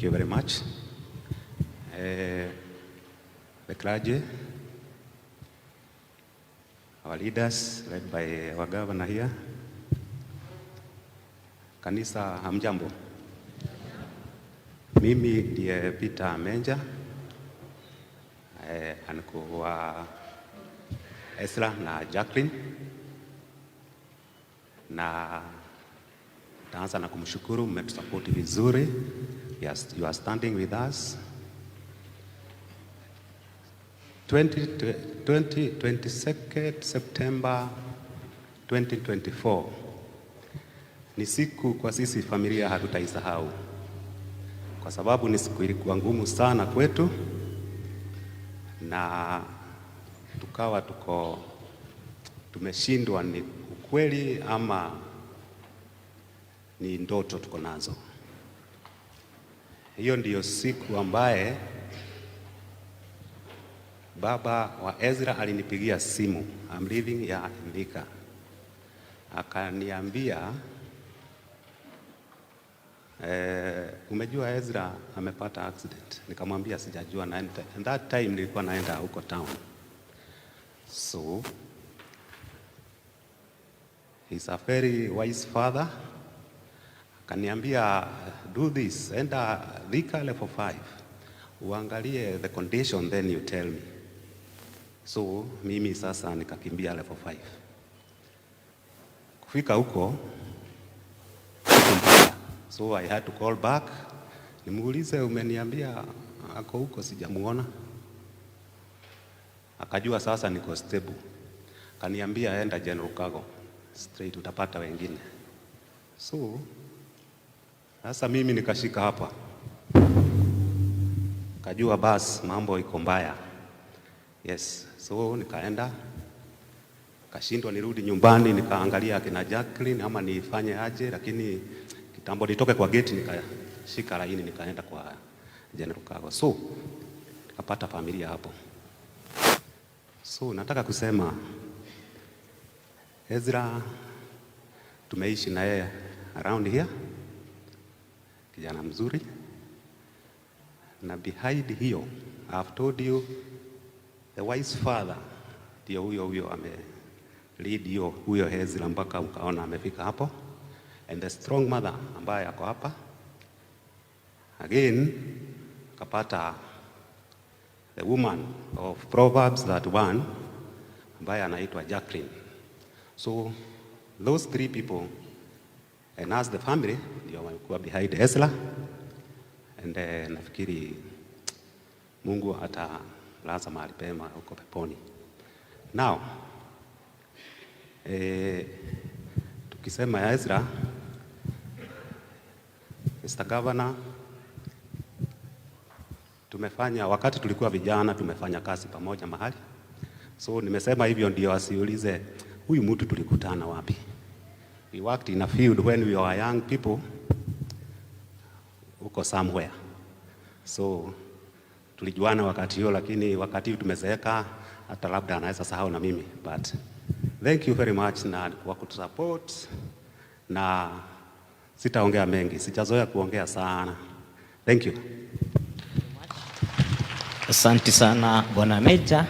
Thank you very much. The clergy, our leaders led by our governor here. Kanisa, hamjambo. Mimi ndiye Peter Menja, uncle wa Ezra na Jacqueline, na taanza na kumshukuru, mmetusupport vizuri. Yes, you are standing with us. 20, 20, 22nd September 2024 ni siku kwa sisi familia hatutaisahau, kwa sababu ni siku ilikuwa ngumu sana kwetu, na tukawa tuko tumeshindwa ni ukweli ama ni ndoto tuko nazo. Hiyo ndiyo siku ambaye baba wa Ezra alinipigia simu, I'm living ya Thika, akaniambia, "Umejua Ezra amepata accident?" Nikamwambia sijajua, na and that time nilikuwa naenda huko town. So he's a very wise father. Akaniambia, "Do this, enda Thika level 5 uangalie the condition, then you tell me." So mimi sasa nikakimbia level 5. Kufika huko sikumpata. So I had to call back nimuulize, "Umeniambia ako huko, sijamuona." Akajua sasa niko stable. Akaniambia, "Enda General Cargo straight, utapata wengine." So sasa mimi nikashika hapa, kajua bas mambo iko mbaya. Yes, so nikaenda, kashindwa nirudi nyumbani, nikaangalia akina Jacqueline ama nifanye aje, lakini kitambo nitoke kwa gate nikashika laini nikaenda kwa General Cargo. So nikapata familia hapo. So nataka kusema Ezra tumeishi na yeye around here, kijana mzuri, na behind hiyo I've told you the wise father ndio huyo huyo ame lead hiyo huyo Ezra mpaka ukaona amefika hapo, and the strong mother ambaye ako hapa again, akapata the woman of Proverbs that one ambaye anaitwa Jacqueline. So those three people and as the family ndio walikuwa behind Ezra and nafikiri Mungu atalaza mahali pema huko peponi. Now tukisema ya Ezra, Mr. Governor, tumefanya wakati tulikuwa vijana, tumefanya kazi pamoja mahali. So nimesema hivyo ndio asiulize huyu mtu tulikutana wapi. We worked in a field when we were young people huko somewhere. So tulijuana wakati hiyo, lakini wakati tumezeeka, hata labda anaweza sahau na mimi, but thank you very much na kwa kutusupport, na sitaongea mengi, sijazoea kuongea sana. Thank you. Asante sana, Bwana Meja.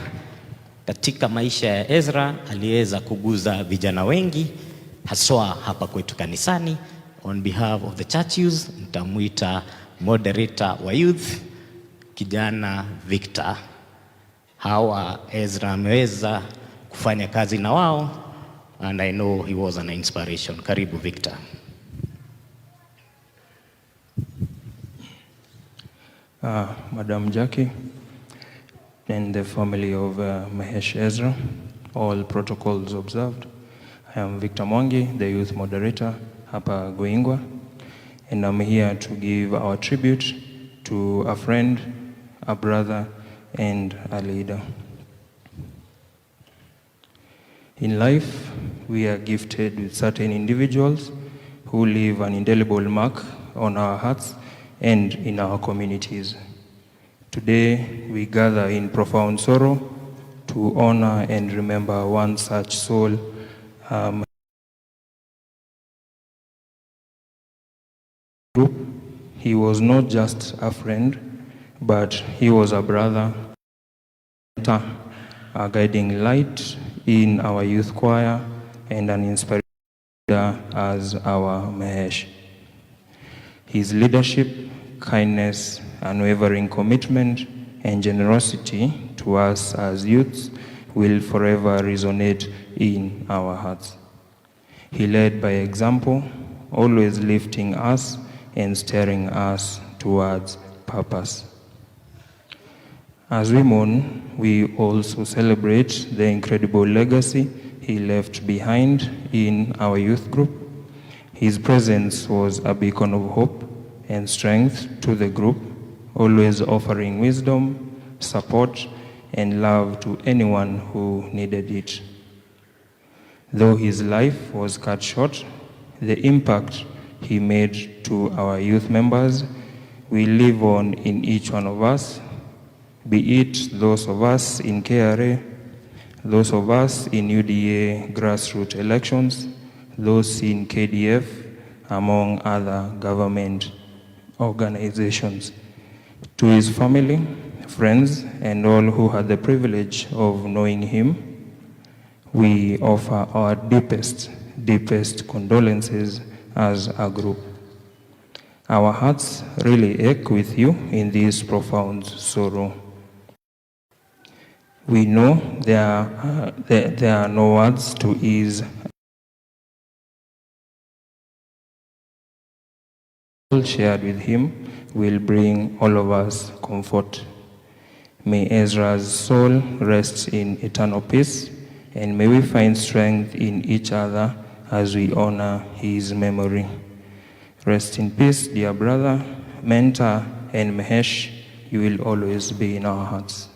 Katika maisha ya Ezra aliweza kuguza vijana wengi haswa hapa kwetu kanisani. On behalf of the church youth, nitamwita moderator wa youth, kijana Victor. Hawa Ezra ameweza kufanya kazi na wao and I know he was an inspiration. Karibu, Victor. Madam Jackie and the family of Mahesh Ezra, all protocols observed. I am Victor Mwangi, the youth moderator hapa Goingwa, and I'm here to give our tribute to a friend, a brother, and a leader. In life, we are gifted with certain individuals who leave an indelible mark on our hearts and in our communities. Today, we gather in profound sorrow to honor and remember one such soul, group. He was not just a friend, but he was a brother, a guiding light in our youth choir, and an inspiration as our Mhesh. His leadership, kindness, unwavering commitment, and generosity to us as youths will forever resonate in our hearts. He led by example, always lifting us and steering us towards purpose. As we mourn, we also celebrate the incredible legacy he left behind in our youth group. His presence was a beacon of hope and strength to the group, always offering wisdom, support, and love to anyone who needed it. Though his life was cut short, the impact he made to our youth members will live on in each one of us, be it those of us in KRA, those of us in UDA grassroots elections, those in KDF, among other government organizations. To his family, friends, and all who had the privilege of knowing him, we offer our deepest, deepest condolences as a group. Our hearts really ache with you in this profound sorrow. We know there are no words to ease all shared with him will bring all of us comfort. May Ezra's soul rest in eternal peace, and may we find strength in each other as we honor his memory. Rest in peace, dear brother, mentor, and Mhesh. You will always be in our hearts.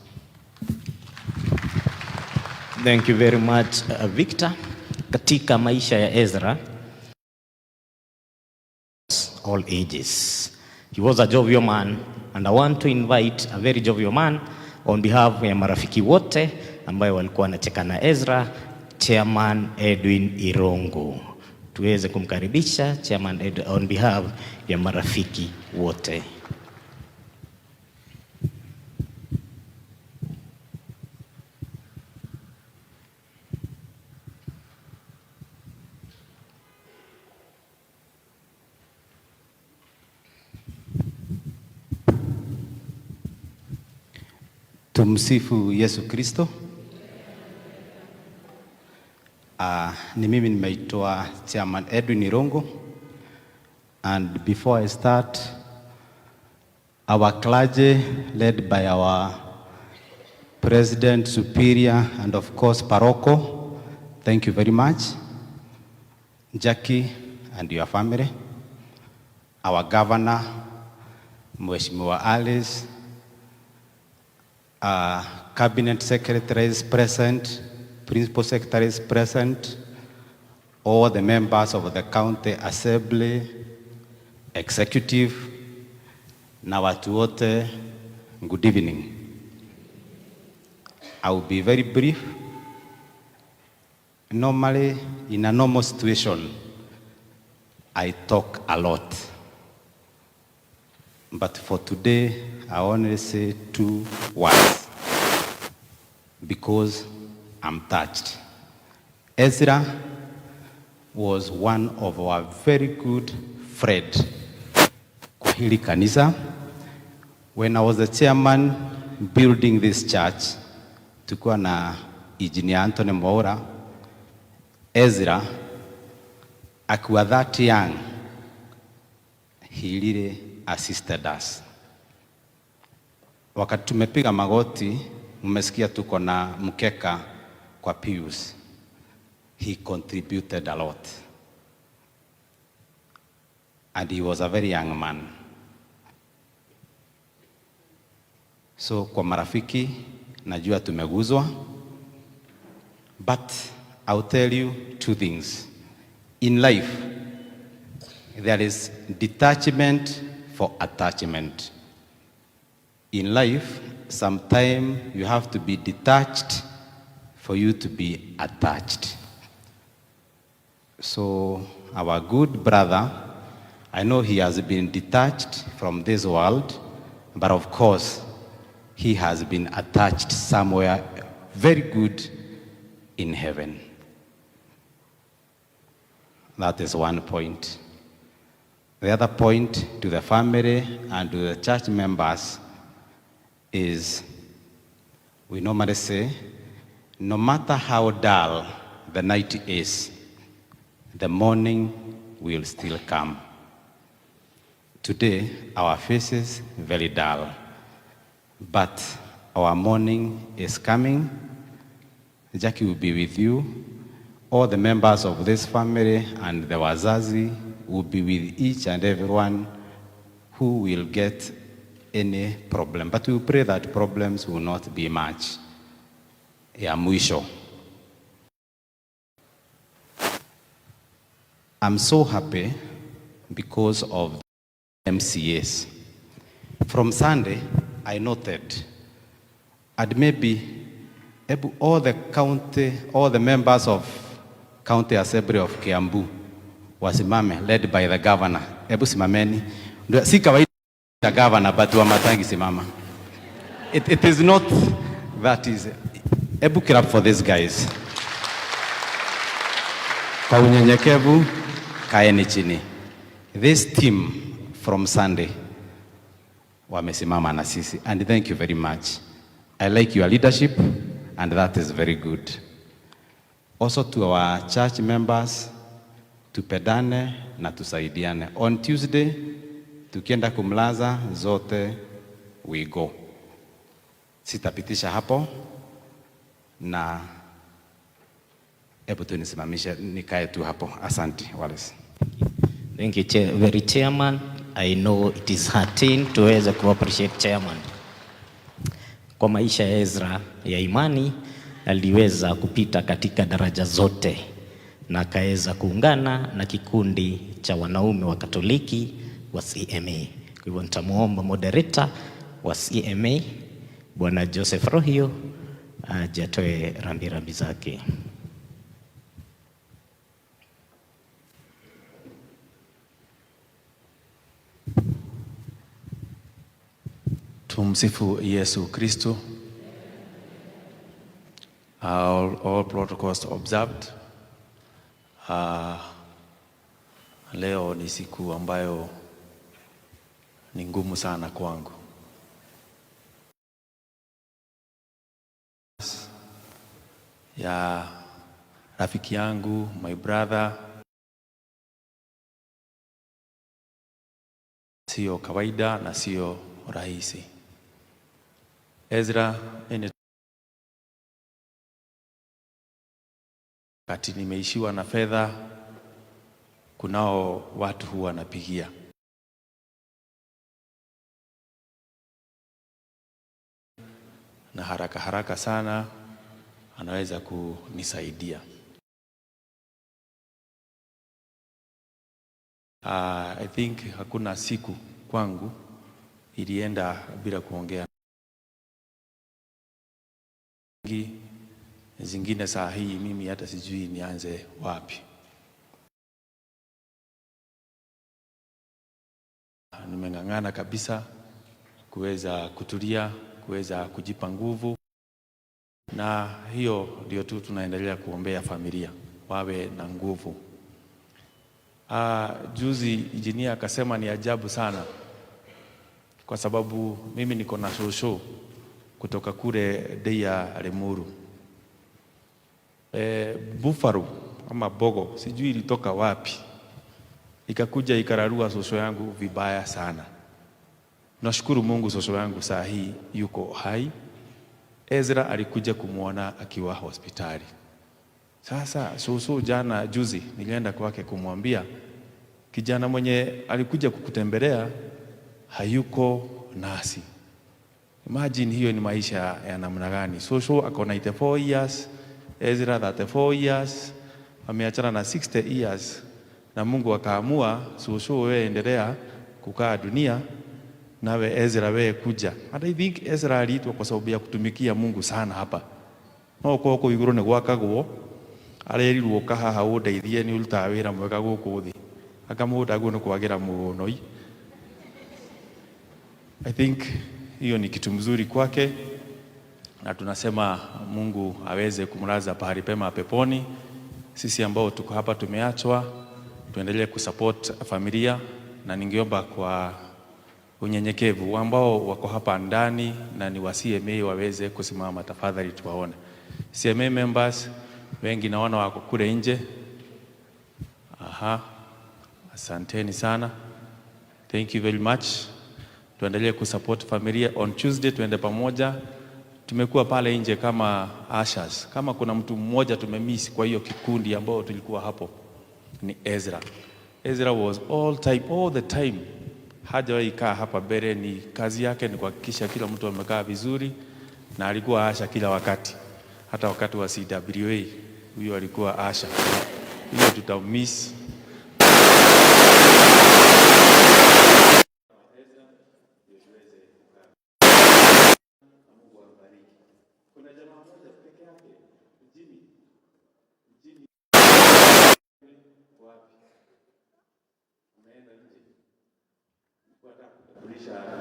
Thank you very much, Victor. Katika maisha ya Ezra, all ages. He was a jovial man, and I want to invite a very jovial man on behalf ya marafiki wote ambayo walikuwa wanacheka na Ezra, Chairman Edwin Irongo. Tuweze kumkaribisha Chairman Ed on behalf ya marafiki wote. Tumsifu Yesu Kristo. Ni mimi nimeitwa Chairman Edwin Irongo, and before I start, our clergy led by our President, Superior, and of course Paroko, thank you very much. Jackie and your family, our Governor, Mheshimiwa Alice, Cabinet Secretaries present, Principal Secretaries present, all the members of the County Assembly, Executive, na watu wote, good evening. I will be very brief. Normally, in a normal situation, I talk a lot. But for today, I only say two words because I'm touched. Ezra was one of our very good friend kwa hili kanisa. When I was the chairman building this church, tukiwa na Engineer Anthony Mwaura, Ezra akiwa that young, he really assisted us. Wakati tumepiga magoti, mmesikia tuko na mkeka kwa pews. He contributed a lot. And he was a very young man. So kwa marafiki, najua tumeguzwa. But I'll tell you two things. In life, there is detachment for attachment. In life, sometimes you have to be detached for you to be attached. So our good brother I know he has been detached from this world, but of course, he has been attached somewhere very good in heaven. That is one point. The other point to the family and to the church members is, we normally say, no matter how dull the night is, the morning will still come. Today, our faces very dull, but our morning is coming. Jackie will be with you. All the members of this family and the wazazi will be with each and everyone who will get any problem. But we pray that problems will not be much. Ya mwisho, I'm so happy because of MCAs. From Sunday, I noted, and maybe all the county, all the members of County Assembly of Kiambu wasimame, led by the governor. Ebu simameni. Ndio, si kawaida governor, but Wamatangi simama. It is not that easy. Ebu clap for these guys. Kwa unyenyekevu, kaeni chini. This team from Sunday wamesimama na sisi, and thank you very much. I like your leadership, and that is very good. Also to our church members, tupendane na tusaidiane. On Tuesday tukienda kumlaza zote, we go. Sitapitisha hapo, na hebu tu nisimamishe nikae tu hapo. Asante, Wallace. Thank you, Chair, very Chairman. I know it is 13 tuweze ku appreciate Chairman. Kwa maisha ya Ezra ya imani, aliweza kupita katika daraja zote na akaweza kuungana na kikundi cha wanaume wa Katoliki wa CMA. Kwa hivyo nitamuomba moderator wa CMA, Bwana Joseph Rohio, aje atoe rambirambi zake. Tumsifu Yesu Kristo. All protocols observed. Leo ni siku ambayo ni ngumu sana kwangu. Ya rafiki yangu, my brother, sio kawaida na sio rahisi. Ezra, wakati nimeishiwa na fedha, kunao watu huwa napigia. Na haraka haraka sana anaweza kunisaidia. I think hakuna siku kwangu ilienda bila kuongea. Zingine saa hii mimi hata sijui nianze wapi. Nimeng'ang'ana kabisa kuweza kutulia, kuweza kujipa nguvu, na hiyo ndio tu tunaendelea kuombea familia wawe na nguvu. Juzi injinia akasema ni ajabu sana, kwa sababu mimi niko na shosho kutoka kule Deia Limuru. Buffalo ama bogo sijui ilitoka wapi, ikakuja ikararua shosho yangu vibaya sana. Nashukuru Mungu shosho yangu saa hii yuko hai. Ezra alikuja kumuona akiwa hospitali. Sasa shosho jana juzi nilienda kwake kumwambia kijana mwenye alikuja kukutembelea hayuko nasi. Imagine hiyo ni maisha ya namna gani? Shosho ako 94 years, Ezra 34 years, ameachana na 60 years, na Mungu akaamua shosho wewe endelea kukaa dunia, nawe Ezra wewe kuja. And I think Ezra aliitwa kwa sababu ya kutumikia Mungu sana hapa. No koko iguru ni gwakagwo, arerirwo kahaha undeithie ni urutaga wira mwega guku thi. Anga mũgũnda guo nĩ kwagĩra mũno. I think hiyo ni kitu mzuri kwake, na tunasema Mungu aweze kumlaza pahali pema peponi. Sisi ambao tuko hapa tumeachwa, tuendelee kusupport familia, na ningeomba kwa unyenyekevu ambao wako hapa ndani na ni wa CMA waweze kusimama tafadhali, tuwaone. CMA members wengi naona wako kule nje. Aha, asanteni sana, thank you very much. Tuendelee kusupport familia. On Tuesday tuende pamoja. Tumekuwa pale nje kama ushers. Kama kuna mtu mmoja tumemiss kwa hiyo kikundi ambao tulikuwa hapo ni Ezra. Ezra was all time, all the time, hajawahi kaa hapa mbele. Ni kazi yake ni kuhakikisha kila mtu amekaa vizuri, na alikuwa usher kila wakati, hata wakati wa CWA huyo alikuwa usher. Hiyo tutamiss.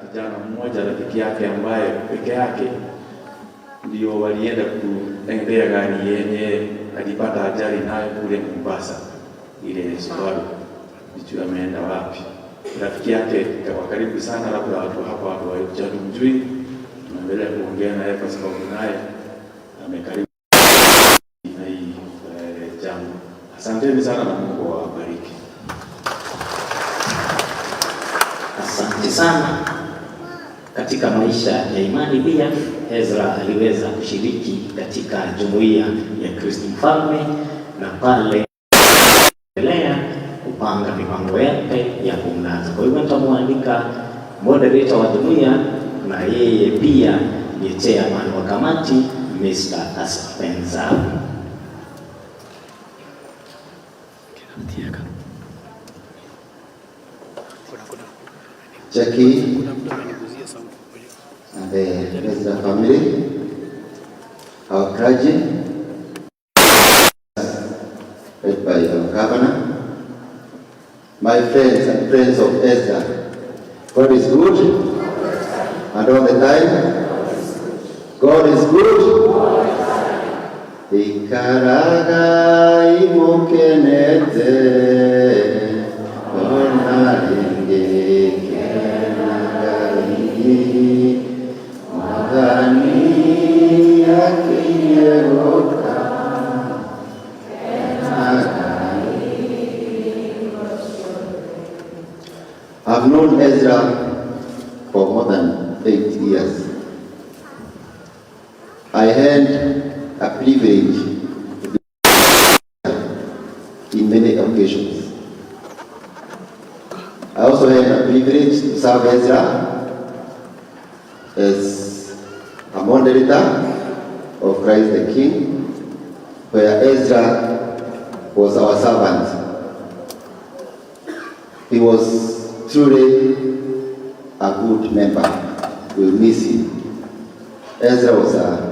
Kijana mmoja rafiki yake ambaye peke yake ndio walienda kuendea gari yenye alipata ajali nayo kule Mombasa, ile Subaru, sijui ameenda wapi. Rafiki yake kwa karibu sana, labda watu hapa watu hawatumjui, tunaendelea kuongea naye kwa sababu naye amekaribu na hii jambo. Asanteni sana na Mungu awabariki. Asante sana. Katika maisha ya imani pia Ezra aliweza kushiriki katika jumuiya ya Kristo Mfalme, na pale endelea kupanga mipango yake ya kumlaza. Kwa hivyo nitamwalika moderator wa jumuiya na yeye pia ni chairman wa kamati, Mr. Aspenza. Jackie and the Ezra family, our clergy, led by our governor, my friends and friends of Ezra, God is good and all the time. God is good. Ikaraga imukenete ona ringi kenanga Mwathani akinyie gũka kenaga. I've known Ezra for more than 8 years. I had a privilege to be in many occasions. I also had a privilege to serve Ezra as a moderator of Christ the King, where Ezra was our servant. He was truly a good member. We'll miss him. Ezra was a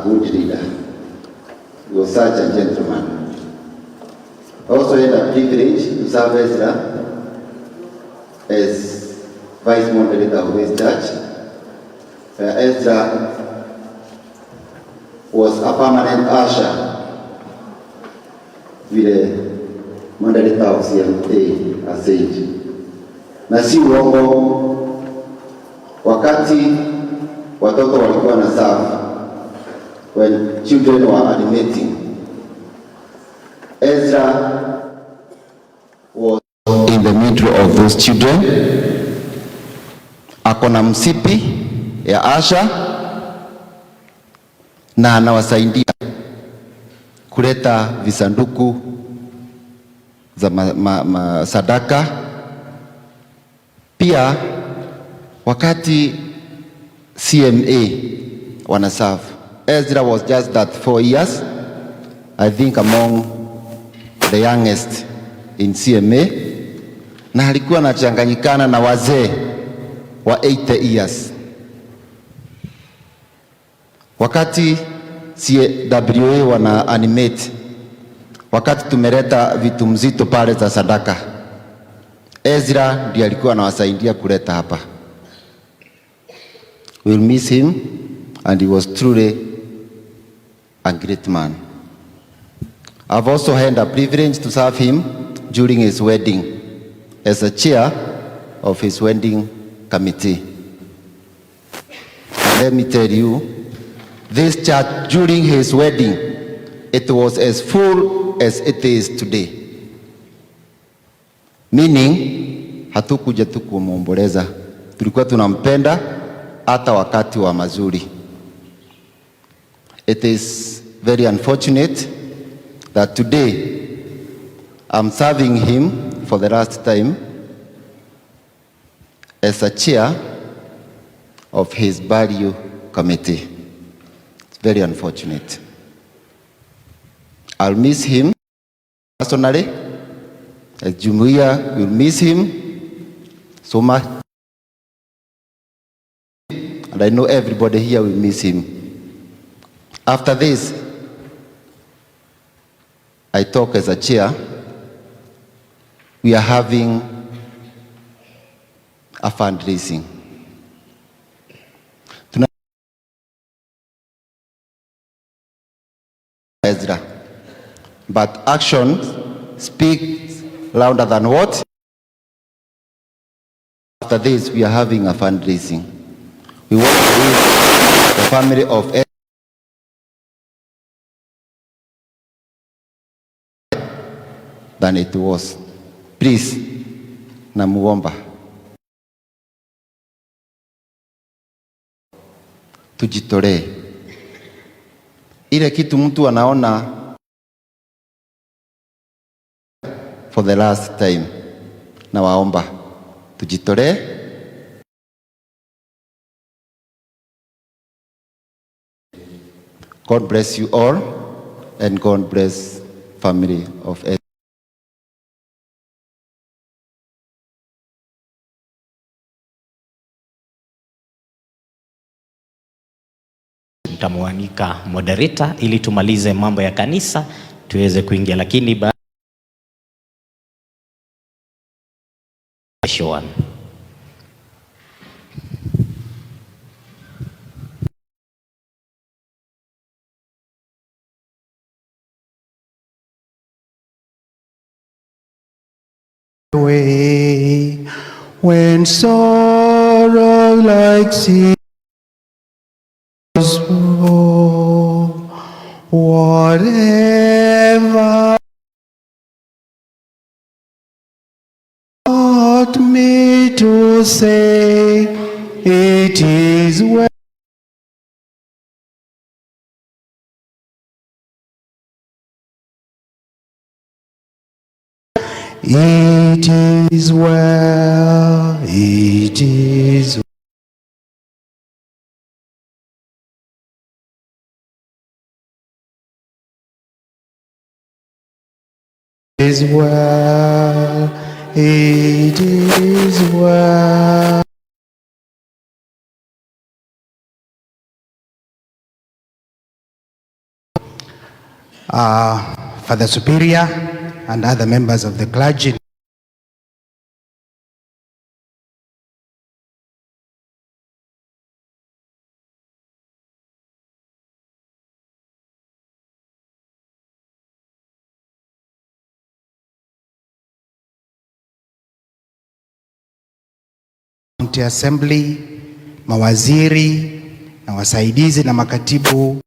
good leader. He was such a gentleman. I also had a privilege to serve Ezra as vice moderator of this church. Ezra was a permanent usher vile moderator of CMA has said. Na si uongo, wakati watoto walikuwa na serve, when children were animating, Ezra was in the middle of those children. Ako na msipi ya usher na anawasaidia kuleta visanduku za sadaka. Pia wakati CMA wanaserve, Ezra was just that 4 years, I think among the youngest in CMA, na alikuwa anachanganyikana na wazee wa 80 years. Wakati CWA wana animate, Wakati tumeleta vitu mzito pale za sadaka, Ezra ndiye alikuwa anawasaidia kuleta hapa. We'll miss him and he was truly a great man. I've also had a privilege to serve him during his wedding as a chair of his wedding committee. And let me tell you, this church during his wedding, it was as full as it is today. Meaning, hatukuja tu kumwomboleza, tulikuwa tunampenda hata wakati wa mazuri. It is very unfortunate that today I'm serving him for the last time as a chair of his burial committee. It's very unfortunate. I'll miss him personally. As Jumuiya will miss him so much. And I know everybody here will miss him. After this, I talk as a chair. We are having a fundraising. Tuna Ezra. But action speaks louder than what? After this, we are having a fundraising. We want to raise the family of Ezra than it was. Please, namuomba tujitolee. Ile kitu mtu anaona for the last time, nawaomba tujitolee. God bless you all and God bless family of Ezra. Nitamwalika moderator ili tumalize mambo ya kanisa tuweze kuingia, lakini ba one. Way when sorrow like seas roll, whatever taught me to say, it is well. It is well, it is well, it is well. Father Superior and other members of the clergy. County Assembly, mawaziri na wasaidizi na makatibu.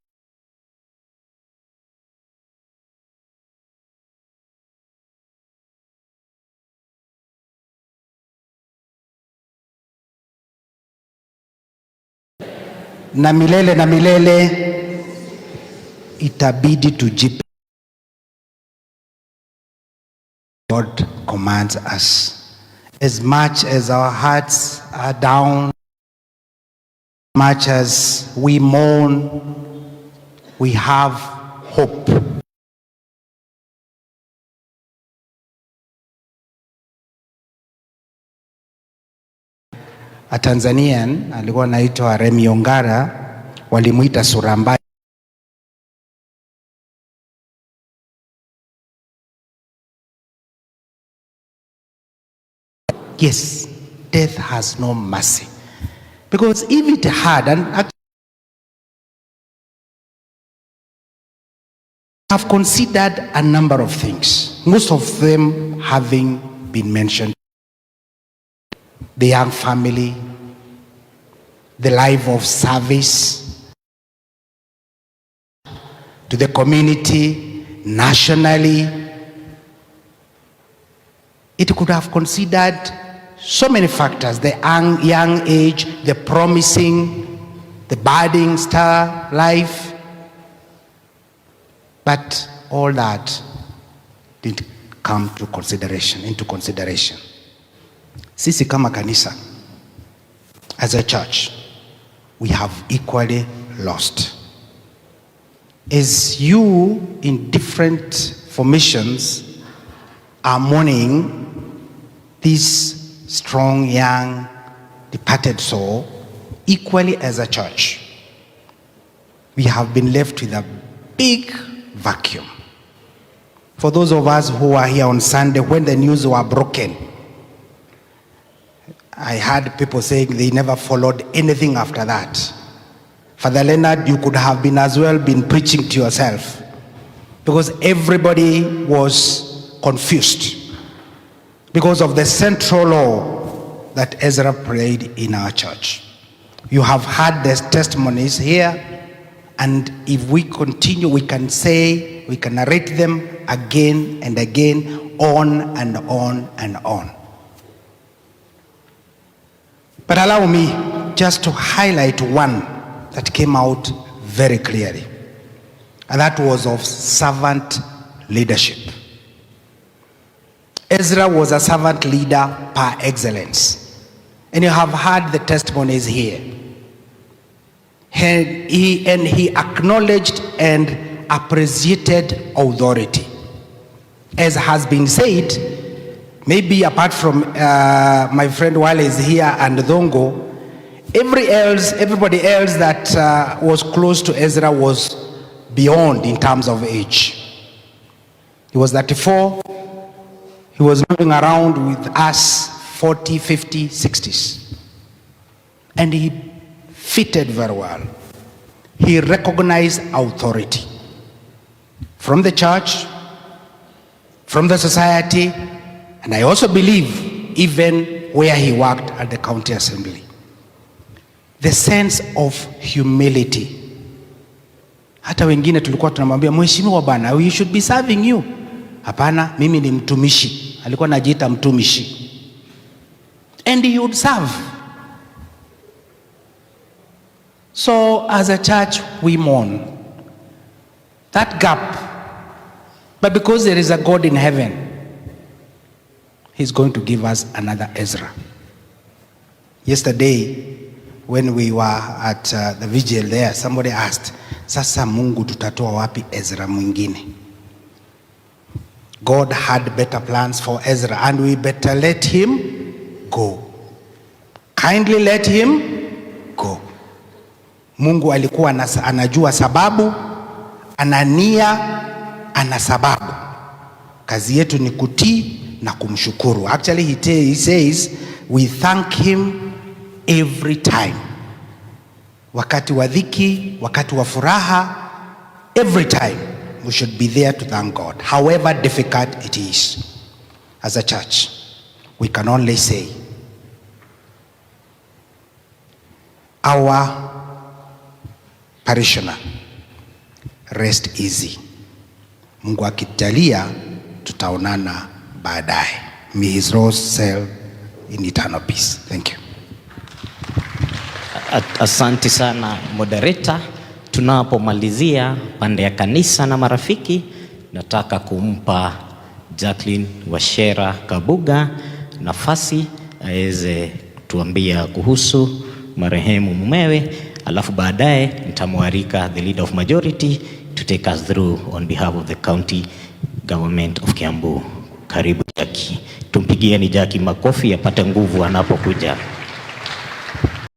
Na milele na milele itabidi tujipe. God commands us. As much as our hearts are down, much as we mourn, we have hope. A Tanzanian alikuwa anaitwa Remi Ongara, walimuita sura mbaya. Yes, death has no mercy. Because if it had, and I've considered a number of things, most of them having been mentioned. The young family, the life of service to the community, nationally. It could have considered so many factors, the young age, the promising, the budding star life. But all that didn't come to consideration, into consideration. Sisi kama kanisa, as a church, we have equally lost. As you in different formations are mourning this strong, young, departed soul, equally as a church, we have been left with a big vacuum. For those of us who are here on Sunday, when the news were broken, I heard people saying they never followed anything after that. Father Leonard, you could have been as well been preaching to yourself, because everybody was confused because of the central role that Ezra played in our church. You have heard the testimonies here, and if we continue, we can say, we can narrate them again and again, on and on and on. But allow me just to highlight one that came out very clearly, and that was of servant leadership. Ezra was a servant leader par excellence. And you have heard the testimonies here. And he acknowledged and appreciated authority. As has been said, maybe apart from my friend Wale is here and Dhongo, everybody else that was close to Ezra was beyond in terms of age. He was 34. He was moving around with us 40, 50, 60s. And he fitted very well. He recognized authority from the church, from the society, and I also believe even where he worked at the county assembly. The sense of humility. Hata wengine tulikuwa tunamwambia, "Mheshimiwa bana, we should be serving you." "Hapana, mimi ni mtumishi." Alikuwa anajiita mtumishi. And he would serve. So as a church, we mourn that gap. But because there is a God in heaven, he's going to give us another Ezra. Yesterday, when we were at the vigil there, somebody asked, "Sasa Mungu tutatoa wapi Ezra mwingine?" God had better plans for Ezra, and we better let him go. Kindly let him go. Mungu alikuwa anajua sababu, ana nia, ana sababu. Kazi yetu ni kutii na kumshukuru. Actually, he says we thank him every time. Wakati wa dhiki, wakati wa furaha, every time we should be there to thank God, however difficult it is. As a church, we can only say our parishioner, rest easy. Mungu akijalia tutaonana baadaye. May his soul rest in eternal peace. Thank you. Asante sana, moderator. Tunapomalizia pande ya kanisa na marafiki, nataka kumpa Jacqueline Wachera Kabuga nafasi aweze kutuambia kuhusu marehemu mumewe, alafu baadaye nitamwalika the leader of majority to take us through on behalf of the county government of Kiambu. Karibu, Jackie. Tumpigieni Jackie makofi apate nguvu anapokuja.